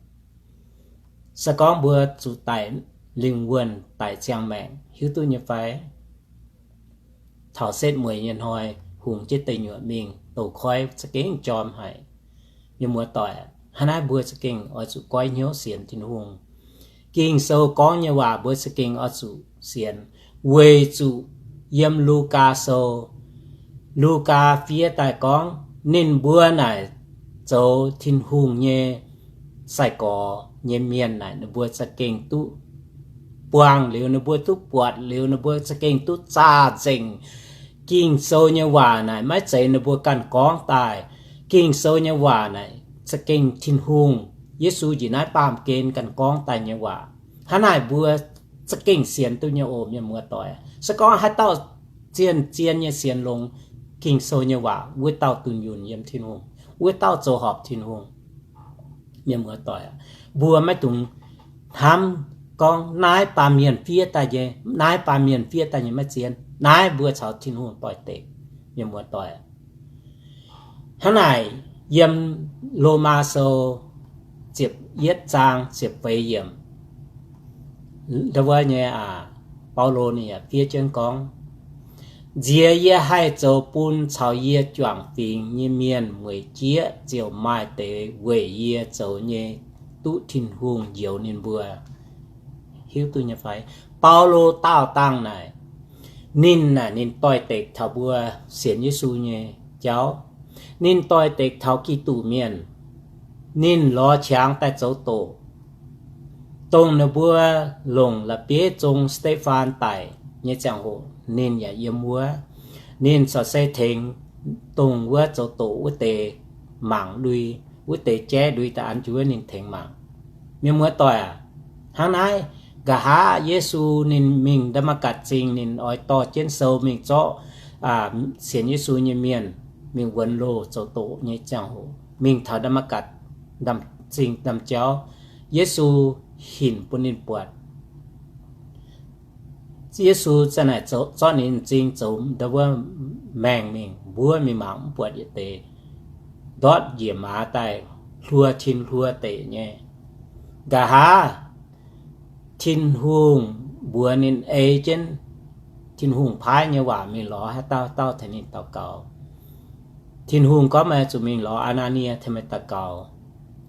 Se gorngv mbuo zuqc daic lingh wuonh, daic ziangh maengc, hiuv duqv nyei fai? Taux setv mueiz nyei hnoi, hungx jienv deic nyuoqc mingh, douz-koiv za'gengh jorm haic. Mienh muoz-doic, hnangv naaiv mbuo za'gengh oix zuqc goiv hnyouv sienx Tin-Hungh. Ging-Sou gorngv nyei waac mbuo za'gengh oix zuqc sienx, weic zuqc yiem Lugaa Sou, Lugaa fiev daaih gorngv ninh mbuo naaic zoux Tin-Hungh nyei sai-gorx nyei mienh naaic, ninh mbuo za'gengh duqv buangh liuz, ninh mbuo duqv buatc liuz, ninh mbuo za'gengh duqv zaah nzengc Ging-Sou nyei waac naaic. Maiv zeiz ninh mbuo ganh gorngv daaih. Ging-Sou nyei waac naaic za'gengh Tin-Hungh, Yesu njiec naaiv baamh gen ganh gorngv daaih nyei waac. Hnangv naaic mbuo za'gengh sienx duqv nyei oc, mienh muoz-doic. Se gorngv haaix dauh zien-zien nyei sienx longx Ging-Sou nyei waac, wuov dauh dunh yunh yiem Tin-Hungh, wuov dauh zoux horpc Tin-Hungh. Mienh muoz-doic, mbuo maiv dungx hnamv gorngv naaiv baamh mienh fiev daaih nyei, naaiv baamh mienh fiev daaih nyei maiv zien. Naaiv mbuo caux Tin-Hungh doix-dekc, mienh muoz-doic. Hnangv naaic, Yiem Lomaa Sou ziepc yietv zaang ziepc feix yiemc, ndau wuov nyei aac, Baulo ninh yaac fiev jienv gorngv, Nziex yie haih zoux bun caux yie juangc fingx nyei mienh mueic jieqv ziouc maaih deix weic yie zoux nyei duqv Tin-Hungh njoux ninh mbuo. Hiuv duqv nyei fai? Baulo daauh dangh naaic, ninh naaic ninh doix-dekc taux mbuo sienx Yesu nyei jauv. Ninh doix-dekc taux Giduc Mienh. Ninh lorz qangx daaih zoux doqc. Dongh ninh mbuo longc la'bieiv zong Saa^te^faan daic nyei ziangh hoc, ninh yaac yiem wuov. Ninh corc se tengx dongh wuov zoux doqc wuov deix mangc lui, wuov deix jaiv lui daaih an jienv wuov ninh tengx mangc. Mienh muoz-doic aac, hnangv naaiv, nqa'haav Yesu ninh mingh Ndaa^matv^gatc Zingh, ninh oix dorh jienv sou mingh zorqv sienx Yesu nyei mienh mingh wuonx loh zoux doqc nyei ziangh hoc, mingh taux Ndaa^matv^gatc Zingh ndaamv-jauv, Yesu hinc bun ninh buatc. Yesu za'naaic zorqv ninh m'zing zoux ndau wuov maengh mingh, mbuov mingh mangc mv buatc yietc deix, ndortv njiec maaz daaih hluo tin hluo deic nyei. Nqa'haav Tin-Hungh mbuox ninh ei jienv Tin-Hungh paaiv nyei waac mingh lorz haaix dauh dauh tengx ninh daux gaux. Tin-Hungh gorngv meih zuqc mingh lorz Aa^naa^nie tengx meih daux gaux,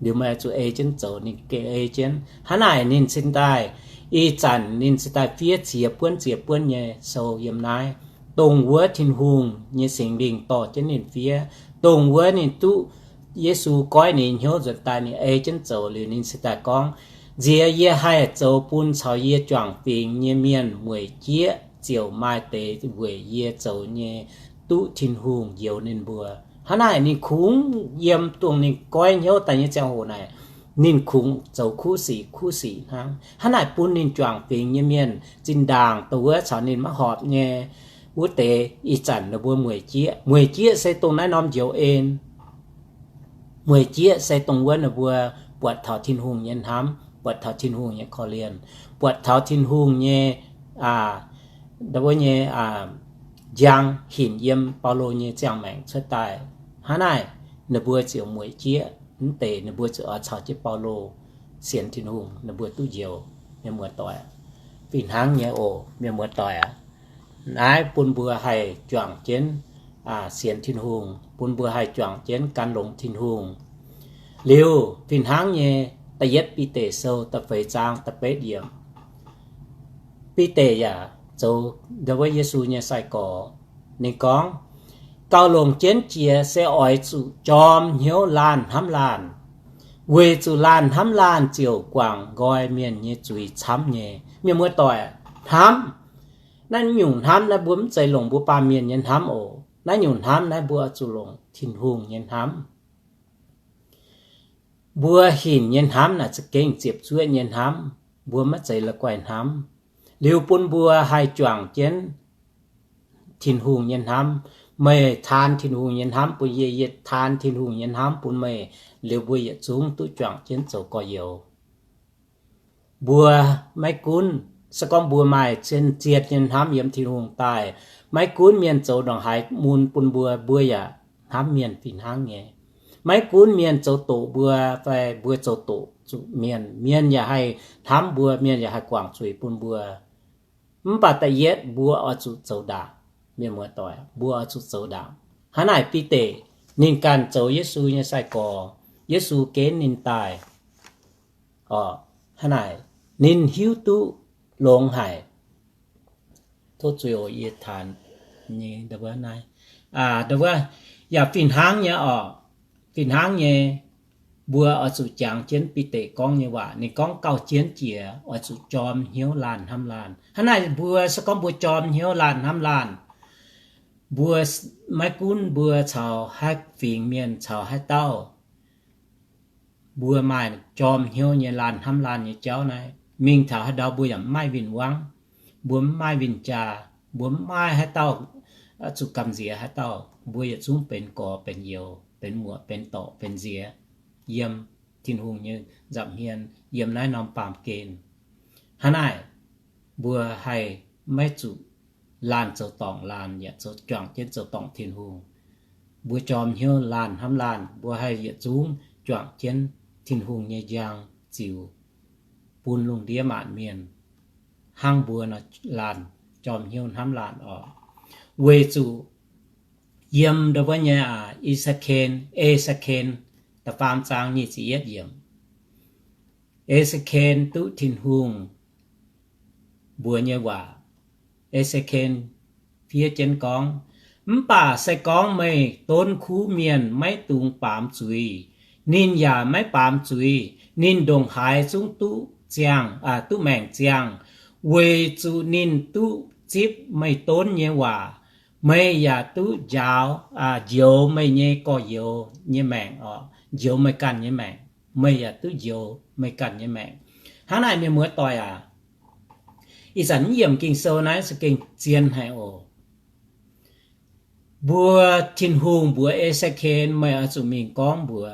liuz meih zuqc ei jienv zoux. Ninh gengh ei jienv. Hnangv naaic ninh cingx daaih, ih zanc ninh cingx daaih fiev ziex buonv ziex buonv nyei sou yiem naaiv, dongh wuov Tin-Hungh nyei Singx Lingh dorh jienv ninh fiev, dongh wuov ninh duqv Yesu goiv ninh hnyouv nzuonx daaih ninh ei jienv zoux liuz ninh cingx daaih gorngv, Nziex yie haih zoux bun caux yie juangc fingx nyei mienh mueic jieqv ziouc maaih deix weic yie zoux nyei duqv Tin-Hungh njoux ninh mbuo. Hnangv naaic ninh kungx yiem dongh ninh goiv hnyouv daaih nyei ziangh hoc naaic, ninh kungx zoux kuv sic kuv sic hnangv. Hnangv naaic bun ninh juangc fingx nyei mienh zinh ndaangc dongh wuov caux ninh maiv horpc nyei wuov deix ih zanc ninh mbuo mueic jieqv. Mueic jieqv se dongh naaiv norm njoux en. Mueic jieqv se dongh wuov ninh mbuo buatc taux Tin-Hungh nyei hnamv, buatc taux Tin-Hungh nyei korv-lienh, buatc taux Tin-Hungh nyei, wuov nyei, njang hinc yiem Baulo nyei ziangh maengc cuotv daaih. Hnangv naaic, ninh mbuo ziouc mueic jieqv. Mv deix ninh mbuo ziouc oix caux jienv Baulo sienx Tin-Hungh, ninh mbuo duqv njoux. Mienh muoz-doic, fih hnangv nyei oc, mienh muoz-doic aac. Naaiv bun mbuo haih juangc jienv sienx Tin-Hungh, bun mbuo haih juangc jienv gan longx Tin-Hungh. Liuz fih hnangv nyei, da'yietv Bide Sou da'feix zaang da'betv yiemc, Bide yaac zoux ndau wuov Yesu nyei sai-gorx. Ninh gorngv, Gauh longc jienv jiex se oix zuqc jorm hnyouv laanh hnamv laanh, weic zuqc laanh hnamv laanh ziouc guangc nqoi mienh nyei zuiz camv nyei. Mienh muoz-doic, hnamv, naaiv nyungc hnamv naaiv mbuo mv zeiz longc mbuo baamh mienh nyei hnamv oc. Naaiv nyungc hnamv naaiv mbuo oix zuqc longc Tin-Hungh nyei hnamv. Mbuo hinc nyei hnamv naaic za'gengh ziepc zuoqv nyei hnamv, mbuo maiv zeiz la'guaih hnamv. Liuz bun mbuo haih juangc jienv Tin-Hungh nyei hnamv. Meih taan Tin-Hungh nyei hnamv bun yie, yie taan Tin-Hungh nyei hnamv bun meih, liuz mbuo yietc zungv duqv juangc jienv zoux gorx-youz. Mbuo maiv gunv, se gorngv mbuo maaih zien-zien nyei hnamv yiem Tin-Hungh daaih, maiv gunv mienh zoux ndongc haaix mun bun mbuo, mbuo yaac hnamv mienh fih hnangv nyei. Maiv gunv mienh zoux doqc mbuo fai mbuo zoux doqc zuqc mienh, mienh yaac haih hnamv mbuo, mienh yaac haih guangc zuiz bun mbuo. Mv baac da'yietv mbuo oix zuqc zoux ndaangc. Mienh muoz-doic, mbuo oix zuqc zoux ndaangc. Hnangv naaic Bide ninh ganh zoux Yesu nyei sai-gorx, Yesu genv ninh daaih. Hnangv naaic ninh hiuv duqv longx haic. Tov zuiz oc, yie taanx nyei ndau wuov naaiv, ndau wuov yaac fih hnangv nyei oc. Fih hnangv nyei, mbuo oix zuqc jangx jienv Bide gorngv nyei waac. Ninh gorngv gauh jienv jiex oix zuqc jorm hnyouv laanh hnamv laanh. Hnangv naaic mbuo se gorngv mbuo jorm hnyouv laanh hnamv laanh, mbuo maiv gunv mbuo caux haaix fingx mienh caux haaix dauh, mbuo maaih jorm hnyouv nyei laanh hnamv laanh nyei jauv naaiv, mingh taux haaix ndau mbuo yaac mv maaih win-wangv, mbuo mv maaih win-jaa, mbuo mv maaih haaix dauh zuqc gamh nziex haaix dauh, mbuo yietc zungv benx gorx benx youz, benx muoc benx dorc benx nziex yiem Tin-Hungh nyei nza'hmien, yiem naaiv norm baamh gen. Hnangv naaic, mbuo haih maiv zuqc laanh zoux dorngc laanh, yaac zoux juangc jienv zoux dorngc Tin-Hungh. mbuo jorm hnyouv laanh hnamv laanh, mbuo haih yietc zungv juangc jienv Tin-Hungh nyei njang ziux bun lungh ndiev maanc mienh hnangv mbuo nor laanh jorm hnyouv hnamv laanh oc. Weic zuqc yiem ndau wuov nyei aa, I^saa^ken, E^saa^ken da'faam zaang nyic ziepc yietv yiemc, E^saa^ken duqv Tin-Hungh mbuox nyei waac. E^saa^ken fiev jienv gorngv, Mv baac se gorngv meih donv kuv mienh maiv dungx baamz zuiz, ninh yaac maiv baamz zuiz. Ninh ndongc haaix zungv duqv ziangh, duqv maengc ziangh, weic zuqc ninh duqv zipv meih donv nyei waac. Meih yaac duqv njaaux, njoux meih nyei gorx-youz nyei maengc oc, njoux meih ganh nyei maengc. Meih yaac duqv njoux meih ganh nyei maengc. Hnangv naaic, mienh muoz-doic aac, ih zanc mv yiemc Ging-Sou naaiv za'gengh zien haic oc. Mbuo, Tin-Hungh mbuox E^saa^ken, meih oix zuqc mingh gorngv mbuox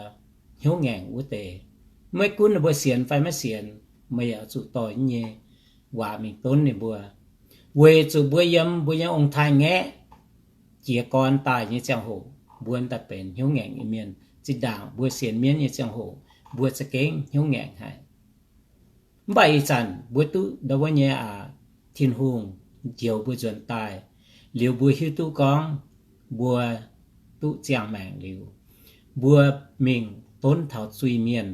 hnyouv ngaengc wuov deix. Maiv gunv ninh mbuo sienx fai maiv sienx, meih yaac oix zuqc dorh yie nyei waac mingh donv ninh mbuo, weic zuqc mbuo yiem mbuo nyei ong-taaix-ngaeqv jiez gorn daaih nyei ziangh hoc, mbuo daaih benx hnyouv ngaengc nyei mienh. Zinh ndaangc mbuo sienx mienv nyei ziangh hoc, mbuo za'gengh hnyouv ngaengc haic. Mv baac ih zanc mbuo duqv ndau wuov nyei aac, Tin-Hungh njoux mbuo nzuonx daaih, liuz mbuo hiuv duqv gorngv mbuo duqv ziangh maengc liuz, mbuo mingh donv taux zuiz-mienh.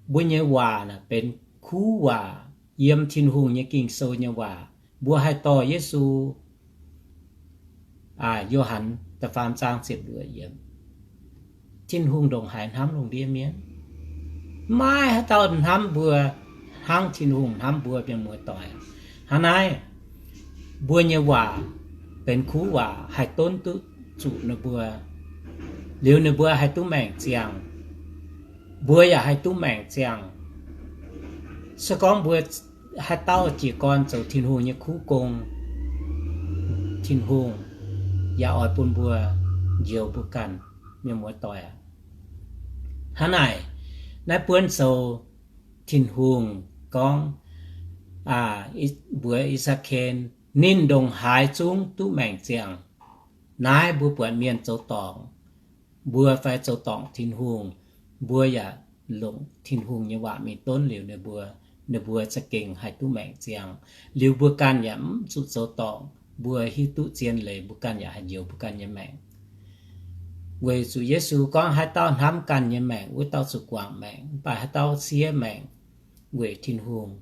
Mbuo nyei waac naaic benx kuv waac, yiem Tin-Hungh nyei Ging-Sou nyei waac. Mbuo haih dorh Yesu, Yo^han da'faam zaang ziepc luoqc yiemc, Tin-Hungh ndongc haaix hnamv lungh ndiev mienv. Maiv haaix dauh hnamv mbuo hnangv Tin-Hungh hnamv mbuo, mienh muoz-doic. Hnangv naaiv, mbuo nyei waac benx kuv waac, haih donv duqv zuqc ninh mbuo, liuz ninh mbuo haih duqv maengc ziangh, mbuo yaac haih duqv maengc ziangh. Se gorngv mbuo haaix dauh jiez gorn zoux Tin-Hungh nyei kuv gong, Tin-Hungh yaac oix bun mbuo njoux mbuo ganh, mienh muoz-doic aac. Hnangv naaic, naaiv buonv sou Tin-Hungh gorngv, mbuox I^saa^ken, ninh ndongc haaix zungv duqv maengc ziangh. Naaiv mbuo buatc mienh zoux dorngc mbuo fai zoux dorngc Tin-Hungh, mbuo yaac longc Tin-Hungh nyei waac mingh donv liuz ninh mbuo, ninh mbuo za'gengh haih duqv maengc ziangh. Liuz mbuo ganh yaac mv zuqc zoux dorngc, mbuo hiuv duqv zien leiz, mbuo ganh yaac haih njoux mbuo ganh nyei maengc. Weic zuqc Yesu gorngv, haaix dauh hnamv ganh nyei maengc, wuov dauh zuqc guangc maengc. Mv baac haaix dauh siev maengc weic Tin-Hungh,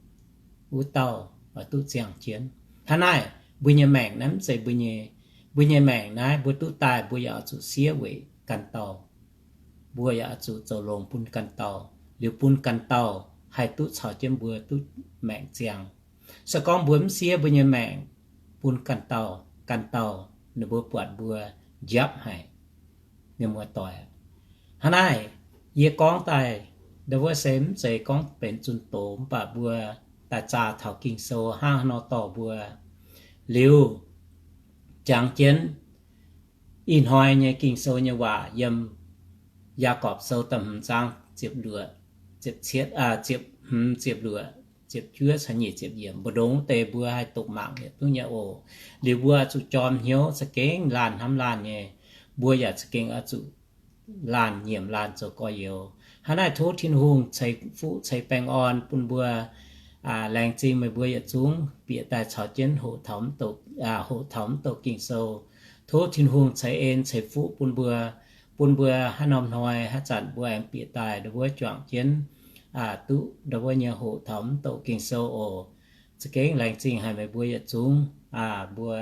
wuov dauh oix duqv ziangh jienv. Hnangv naaic, mbuo nyei maengc naaiv mv zeiz mbuo nyei. Mbuo nyei maengc naaiv mbuo duqv daaih, mbuo yaac oix zuqc siev weic ganh dauh. Mbuo yaac oix zuqc zoux longx bun ganh dauh, liuz bun ganh dauh haih duqv caux jienv mbuo duqv maengc ziangh. Se gorngv mbuo mv siev mbuo nyei maengc bun ganh dauh, ganh dauh ninh mbuo buatc mbuo njapv haic, mienh muoz-doic. Hnangv naaiv, yie gorngv daaih ndau wuov se mv zeiz gorngv benx zunh doz, mv baac mbuo daaih zaah taux Ging-Sou hnangv haaix nor dorh mbuo. Liuz, jangx jienv ih hnoi nyei Ging-Sou nyei waac yiem Yaagorpc Sou da'hmz zaang ziepc luoqc, ziepc cietv, ziepc hmz, ziepc luoqc, ziepc juov caux nyic ziepc yiemc. Mbu'ndongx wuov deix mbuo haih doqc mangc yietc duqv nyei oc. Liuz mbuo oix zuqc jorm hnyouv za'gengh laanh hnamv laanh nyei. Mbuo yaac za'gengh oix zuqc laanh nyiemc laanh zoux gorx-youz. Hnangv naaiv tov Tin-Hungh ceix fuqv ceix baengh orn bun mbuo. Laengz zingh meih mbuo yietc zungv bieqc daaih caux jienv hoqc taux mv douc, hoqc taux mv douc Ging-Sou. Tov Tin-Hungh ceix en ceix fuqv bun mbuo, bun mbuo haaix norm hnoi haaix zanc mbuo aengx bieqc daaih ndau wuov juangc jienv duqv ndau wuov nyei hoqc taux mv douc Ging-Sou oc. Za'gengh laengz zingh haic meih mbuo yietc zungv. Mbuo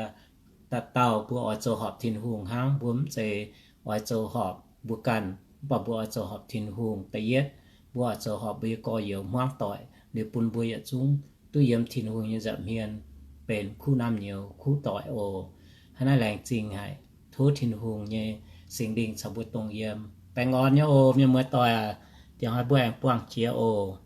dauh dauh mbuo oix zoux horpc Tin-Hungh hnangv. Mbuo mv zeiz oix zoux horpc mbuo ganh, mv baac mbuo oix zoux horpc Tin-Hungh. Da'yietv, mbuo oix zoux horpc mbuo nyei gorx-youz hmuangv doic, liuz bun mbuo yietc zungv duqv yiem Tin-Hungh nyei nza'hmien benx kuv naamh nyouz kuv doic oc. Hnangv naaiv laengz zingh haic. Tov Tin-Hungh nyei Singx Lingh caux mbuo dongh yiem. Baengh orn nyei oc, mienh muoz-doic aac. Diangx haaix mbuo aengx buangh jiex oc.